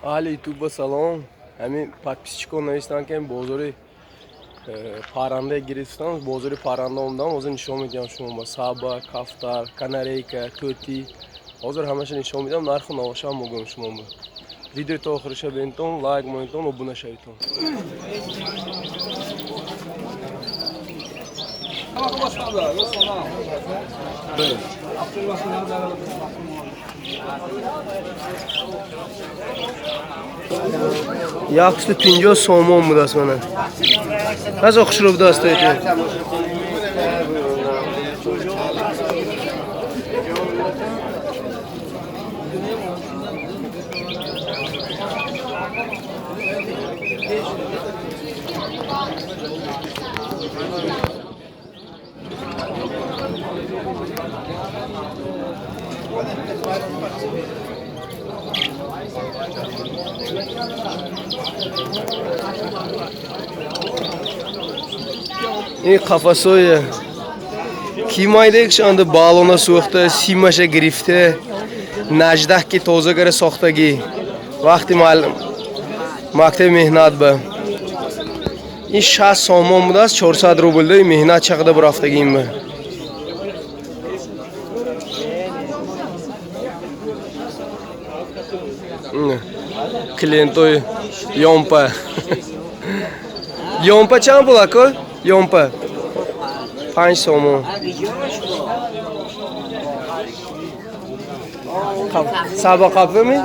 Аҳли ютуба салом. Ҳамин подписчикон навистанд, ки бозори парранда гирифтам, бозори парранда омдам. Ҳозир нишон медиҳам шумо саба, кафтар, канарейка, тӯтӣ. Ҳозир ҳамаша нишон медиҳам, нарху навошам мегӯям шумо. Видео то охириша бинтон, лайк монитон, обуна шавитон. 150 сомон будааст мана. Разо хушрӯ будааст тоити. Ин қафасое ки майдекшанда балона сӯхта, симаша гирифта, наждах ки тоза гара сохтагӣ вақти мактаби меҳнат ба ин 60 сомон будааст, 400 рубл да. Меҳнат чақада бурафтагӣ ин ба. Клиентои ёмпа. Ёмпа чанд пул, ако? Ёмпа 5 сомон. Саба қапами.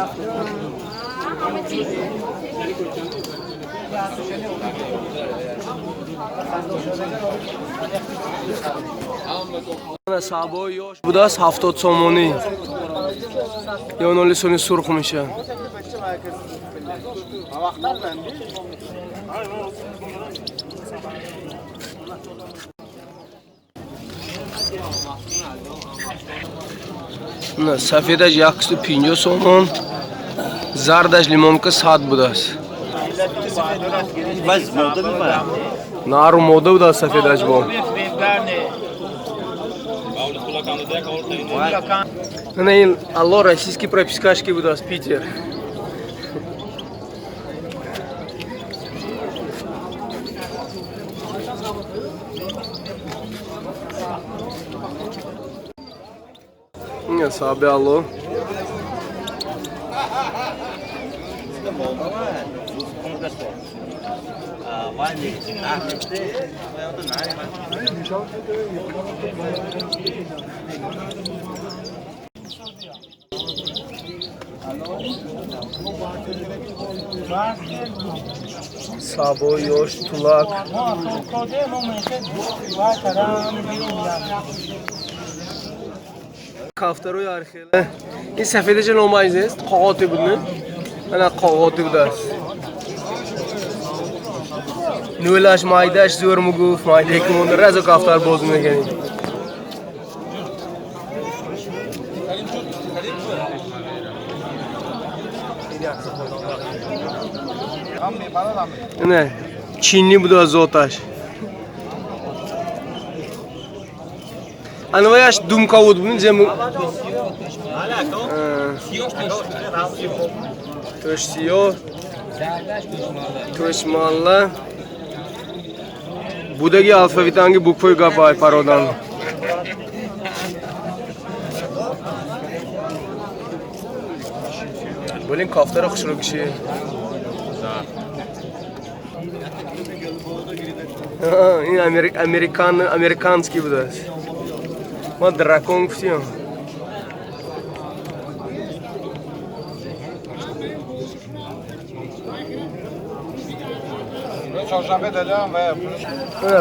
Сабои ёш будааст, 70 сомонӣ. Ё ноли сони сурх меша. Сафедаш 150 сомон, зардаш лимонка 100 будааст. Нару мода будааст сафедаш бо. Ана ин алло российский пропискашки будааст, Питер. Sabe alô. Сабо ёш, тулак. Кафтарои архела. Ин сафедаша номайз нест, қоғоти буд, не? Ана қоғоти будааст. Нӯлаш майдаш зӯр мугуфт, майдаи ки монда разо кафтар боз мекунем. Не, чинни будааст зоташ. Анваяш думка буд, зему. Тӯш сиёҳ, тӯш малла. Будаги алфавитанги буквои гапай пародан. Блин, кафтара хушрӯ киши. Ин американ, американский будааст. Ма дракон гуфтем.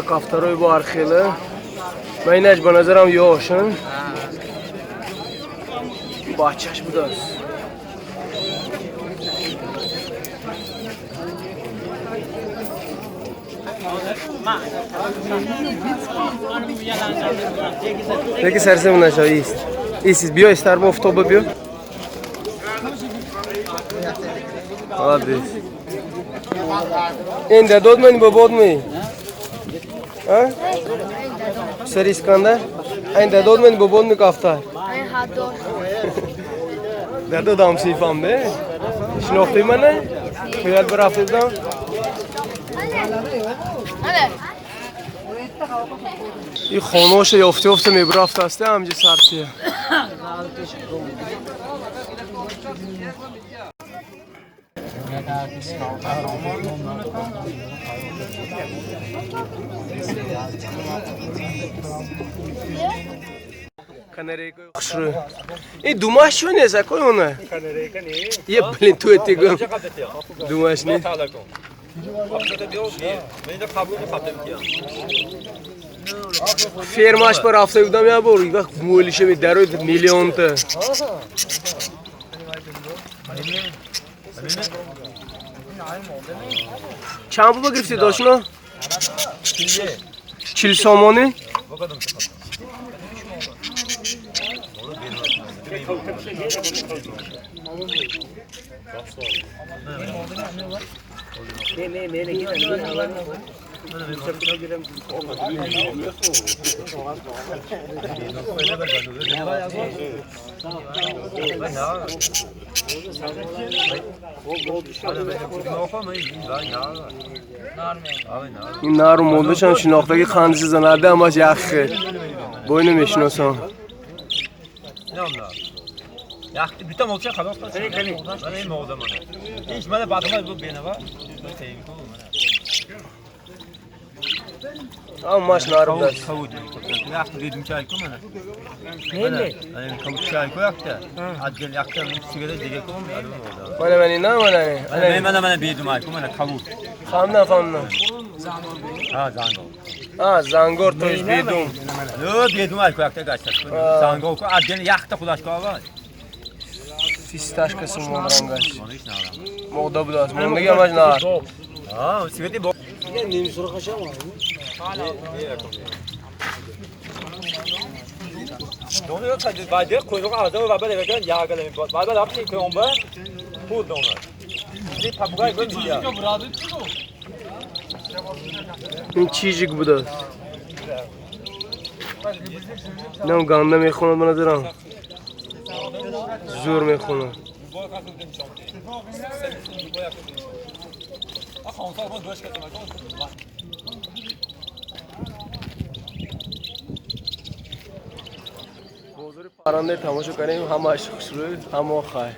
Кафтарои бо архела. Ма инаш ба назарам ёш, бачаш будааст. Леки сарсем наша ист. Ист, биё истар бо офтоба биё. Молодец. Ин дадод мани бобод ми? А? Сар Искандар? Ин дадод мани бобод ми кафтар? Ин ҳаддор. Дадодам сифам де? Шинохтӣ мана? Қиёт бирафта будам. И хонаша ёфта ёфта мебирафта аст ҳамҷа сарчия. Канарейка хушрӯ. И думаш чӣ нест, акой она? Канарейка не. Е, блин, тӯти гум. Думаш не? Фермаш ба рафта будам як бор, вақт мӯлиша медароид миллионта. Чанд пул гирифтед ошно? 40 сомонӣ? Ин нару модашам шинохтаги қандиша занада ҳамаш як хел. Бо ино мешиносам. Bitta molcha xalos qilsin. Mana eng mo'g'da mana. Hech mana badma bu benava. Ҳамаш нару даст. Kavut. Yaxshi bedumchayku mana. Mana mana kavutchayku yoqda. Adjel yoqda sigara degaku mana mo'g'da. Mana mana ина mana Mana mana mana bedumayku mana kavut. Фаҳмидам, фаҳмидам. Ha, zangor. А, зангор, то есть бедум. Yo, bedumayku yoqda gachtas. Zangor ku adjel yoqda xulashka avval. Фисташка сумон рангаш. Моғда будааст. Мондаги ҳамаш нар. Ha, sigara bo. Dono qadi ba'da qo'yruq azam va ba'da ekan yagala ba'da lapsi qo'yomba pul dono. Ni papugay go'm. Ин чижик будааст. Инам ганда мехонад ба назарам. Зӯр мехонад. Бозори паррандаи тамошо кардем, ҳамааш хушрӯй, ҳамо хай.